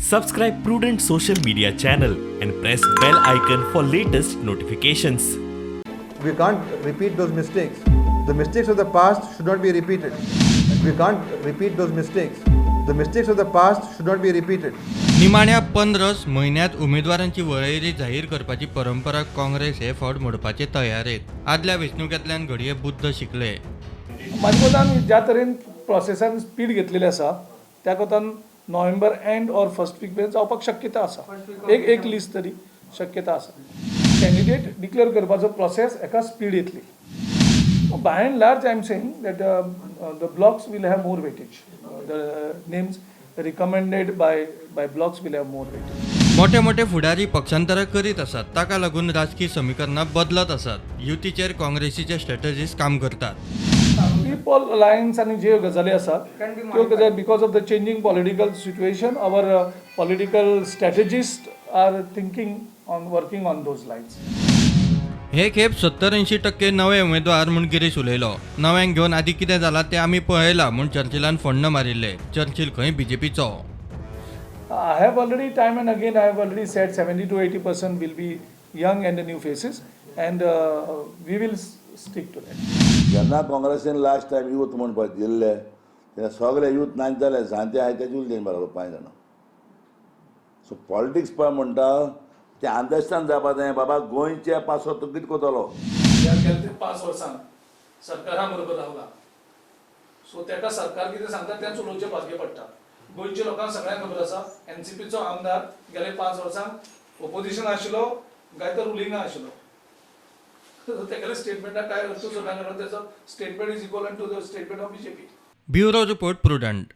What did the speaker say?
Subscribe Prudent social media channel and press bell icon for latest notifications. We can't repeat those mistakes. The mistakes of the past should not be repeated. We can't repeat those mistakes. The mistakes of the past should not be repeated. निमाण्या पंद्रस म्हयन्यांत उमेदवारांची वळेरी जाहीर करपाची परंपरा काँग्रेस हे फावट मोडपाचे तयारेत. आदल्या वेंचणुकेंतल्यान घडये बुद्द शिकले. म्हाज्या कोतान ज्या तरेन प्रोसेसान स्पीड घेतलेली आसा, त्या कोतान November end or first week मेरेन जावपाक शक्यता आसा. एक एक लिस्ट तरी शक्यता आसा. कॅन्डिडेट डिक्लेअर करपाचो प्रोसेस एका स्पीड येतली. By and large, I am saying that the blocs will have more weightage. The names recommended by blocs will have more weightage. मोठे मोठे फुडारी पक्षांतरां करीत आसात. ताका लागून राजकी समिकरणां बदलत आसात. युतीचेर काँग्रेसीचे स्ट्रॅटजिस्ट काम करतात. पीपल अलायन्स आनी ज्यो गजाली आसात त्यो गजाली, because of the changing political situation, our political strategist are thinking on working on those lines. हे खेप 70-80% नवे उमेदवार म्हूण गिरीश उलयलो. नव्यांक घेवन आदीं कितें जालां तें आमी पळयलां म्हूण चर्चिलान फोण्ण मारिल्लें. चर्चिल खंय बीजेपीचो. I have already, time and again, I have already said 70 to 80% will be young and the new faces, and we will stick to that. जेन्ना काँग्रेसीन लास्ट टायम यूथ म्हण पळय दिल्ले, ते सगळे यूथ नाच जाले. जाणटे आहाय तेच उरले बरोबर पांच जाणां. सो पॉलिटिक्स पळय म्हणटा ते अंडरस्टँड जावपा जाय, बाबा, गोंयचे पासत तूं कितें करतलो. ह्या गेल्या 5 वर्सांक सरकारा बरोबर रावला, सो तेका सरकार कितें सांगता तेंच उलोवचें भाग्य पडटा. गोंयच्या लोकांक सगळ्यांक खबर आसा, एनसीपीचो आमदार गेले 5 वर्सांक ओपोजिशन आशिल्लो काय तर रुलिंगा आशिल्लो. तेगेले स्टेटमेंटाक काय अर्थ सुद्दां, कारण तेचो statement is equal to the statement of BJP. Bureau report, Prudent.